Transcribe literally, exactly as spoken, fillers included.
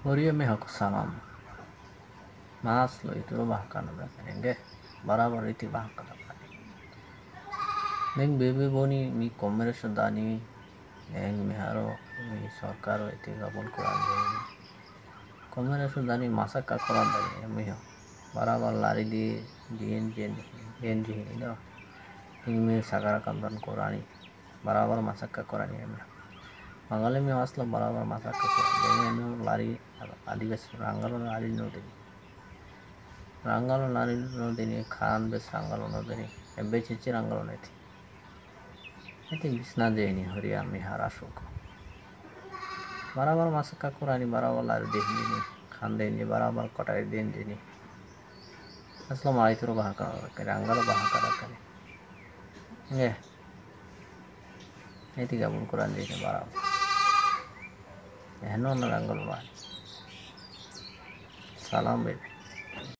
ހުރިހާ މީހަކު ސަލާމް. މާސްލު އިތުރު ބަހަކަށް ނުދައްކަނީ އިނގޭ. ބަރާބަރު އިތި ބަހަކަށް ދައްކަނީ. ދެން ބޭބެ ބުނީ މީ ކޮންމެ ރަށަށް ދާނީ. ދެން މިހާރު މި ސަރުކާރު އިތި ގަބޫލު ކުރަން ޖެހޭނީ. ކޮންމެ ރަށަށް ދާނީ މަސައްކަތް ކުރަން ދަނީ އެމީހުން. ބަރާބަރު ލާރި ދީ، ދޭން ޖެހެނީ، ދޭން ޖެހެނީ ދޯ. ހިނގި މީ ސަގަރަކަން ދަން ކުރާނީ. ބަރާބަރު މަސައްކަތް ކުރަނީ އެމީހުން. މަގަލެ މި މާސްލު ބަރާބަރު މަސައްކަތް ކުރަނީ. ދެން އެމީހުން ލާރި އަދިވެސް ރަނގަޅު ލާރި ނުދިނީ. ރަނގަޅު ލާރި ނުދިނީ، ކާން ވެސް ރަނގަޅު ނުދިނީ. އެއްބައި ޗެއްޗި ރަނގަޅު ނެތި. އިތި ވިސްނާ ޖެހެނީ ހުރިހާ މީހާ ރަށުގަ. ބަރާބަރު މަސައްކަތް ކުރާނީ، ބަރާބަރު ލާރި ދޭން ޖެހެނީ، ކާން ދޭން ޖެހެނީ، ބަރާބަރު ކޮޓަރި ދޭން ޖެހެނީ. އަސްލު މާ އިތުރު ބަހަކަށް ރަނގަޅު ބަހަކަށް ދައްކަނީ. އިނގޭ. އޭތި ގަބޫލު ކުރަން ޖެހޭ ބަރާބަރު. އެހެން ނޫން ރަނގަޅު ވާނެ. ސަލާމް ބޭބެ.